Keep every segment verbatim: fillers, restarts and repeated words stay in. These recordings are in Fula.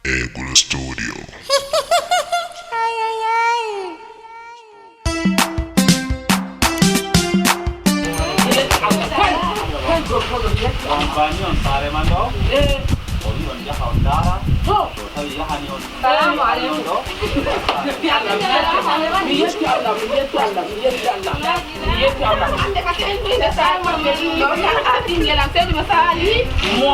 Eagle Studio. On bani on saare man ɗo? Eh. O wi on yaha on ndaara. To. To tawi yahani on. Salamu aleykum. Ɗo? Mi yetti Allah, mi yetti Allah. Mi yetti Allah, mi yetti Allah, mi yetti Allah. Mi yetti Allah. Hande ka sey ɗum nde saare man mi ɗo, ka ɓinngel am, sey ɗum saali. Mo,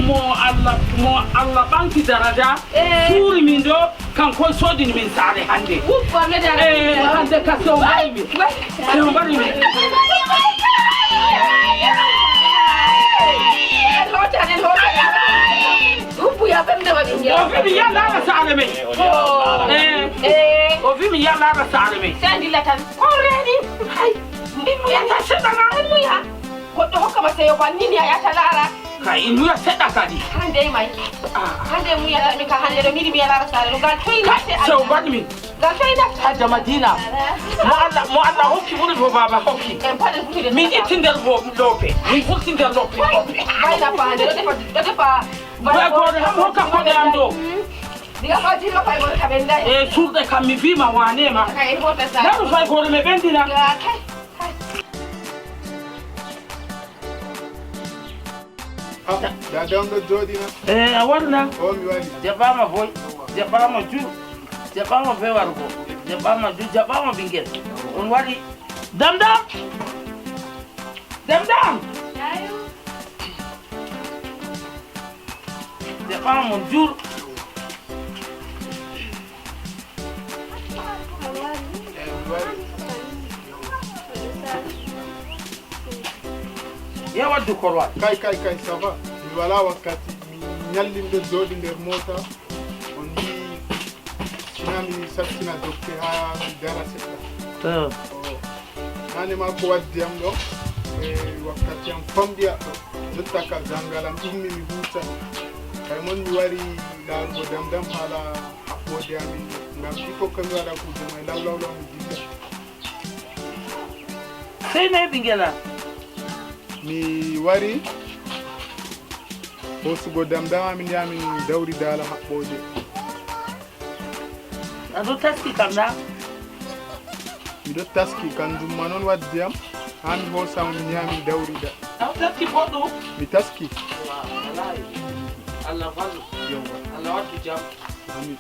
mo Allah, mo Allah ɓanti daraja, eh, suuri min ɗo, kanko soodini min saare hannde. Wuf, ko mi dara. Eh, hannde ka sew mbaɗi mi. Sew mbaɗi mi. En hootan, en hootan. Wuf, ya ɓernde waɗi. O wi mi yaha ndaara saare men. Oh. Eh. Eh. O wi mi yaha ndaara saare men. Sey ndilla tan. Ko reeni? Hay. Mbi muya tan seɗɗa na. Mbi muya. Goɗɗo hokka ma seyo ko anni ni a yahata laara. Ka in muya seɗɗa kadi. Hande may. Ah. Hande muya tan mi ka hande ɗo mi yiɗi mi yaha laara saare ɗo. Ngal toy natte. Sew mbaɗi min. Ngal toy natte. Hajja Madina. Mo Allah, mo Allah hokki ɓuri mo baaba hokki. En paɗe futude. Min itti nder bo loope. Min furti nder loope. Mayna fa hande ɗo defa, ɗo defa. Boy goore ham hokka koɗe am ɗo. Diga ko jillo fay goto ka ɓenday. E surɗe kam mi wi ma wane ma. Kay en hota sa. Naɗu fay goore mi ɓendina. Ya, kay. Ah, da dam ɗo jooɗina. Eh, a warna. O mi wari. Jaɓɓaama boy. Jaɓɓaama jur. Jaɓɓaama be wargo. Jaɓɓaama jur. Jaɓɓaama ɓinngel. On wari. Dam dam. Dam dam. Jaɓɓaama mon jur. Ya waddu korwal. Kay, kay, kay, ça va. Mi wala wakkati. Mi ñallin ɗo jooɗi nder moota. On mbi sina mi sattina dokke haa mi dara seɗɗa. Ah. O, nane ma ko waddi am ɗo. E wakkati am famɗi aɗɗo. Jotta ka janngal am ɗummi mi huutan. Kay mon mi wari laarugo dam dam haala haɓɓoode amin ɗo. Ngam iko ko mi waɗa kuuje may law law law mi dilla. Sey nayi ɓinngel am. Mi wari hoosugo dam dam amin yaha min dawri daala haɓɓoode. A ɗo taski kam na? Miɗo taski, kanjum ma noon waddi am, haa mi hoosa on, mi yaha min dawrida. A ɗo taski boɗɗum? Mi taski. Wa-, walaay. Allah wallu. Yawwa. Allah waddu jam. Amin.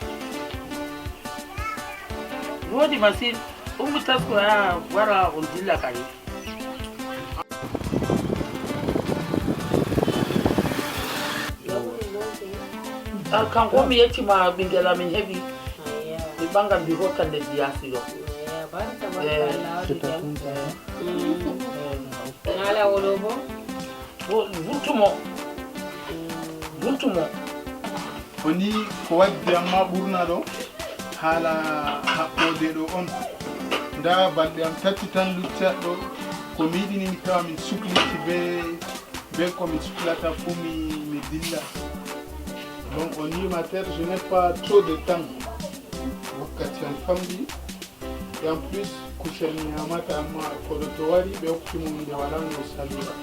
Woodi masin. Ummu tasko haa wara on dilla kadi. Ah, kanko mi yetti ma ɓinngel amin heɓi. Ayya. Mi ɓanga mi hokka nder diyaasi ɗo. Ayya, barka, barka, eh. Allah waɗi jam. Eh. Mm. Eh. Ŋaala wolo bo? Wo-, vurtu mo. Mm. Vurtu mo. O ni ko waddi amma ɓurna ɗo haala haɓɓoode ɗo on. Ndaa balɗe am tati tan lutti ɗo. Ko mi yiɗi ni mi tawa min sukliti be be ko mi suklata fuu mi, mi dilla. Donc on ni ma terre, je n'ai pas trop de temps. Wakkati am famɗi. Et en plus, kusel mi nyamata, amma koɗo to wari ɓe hokki mo hunde wala no salira.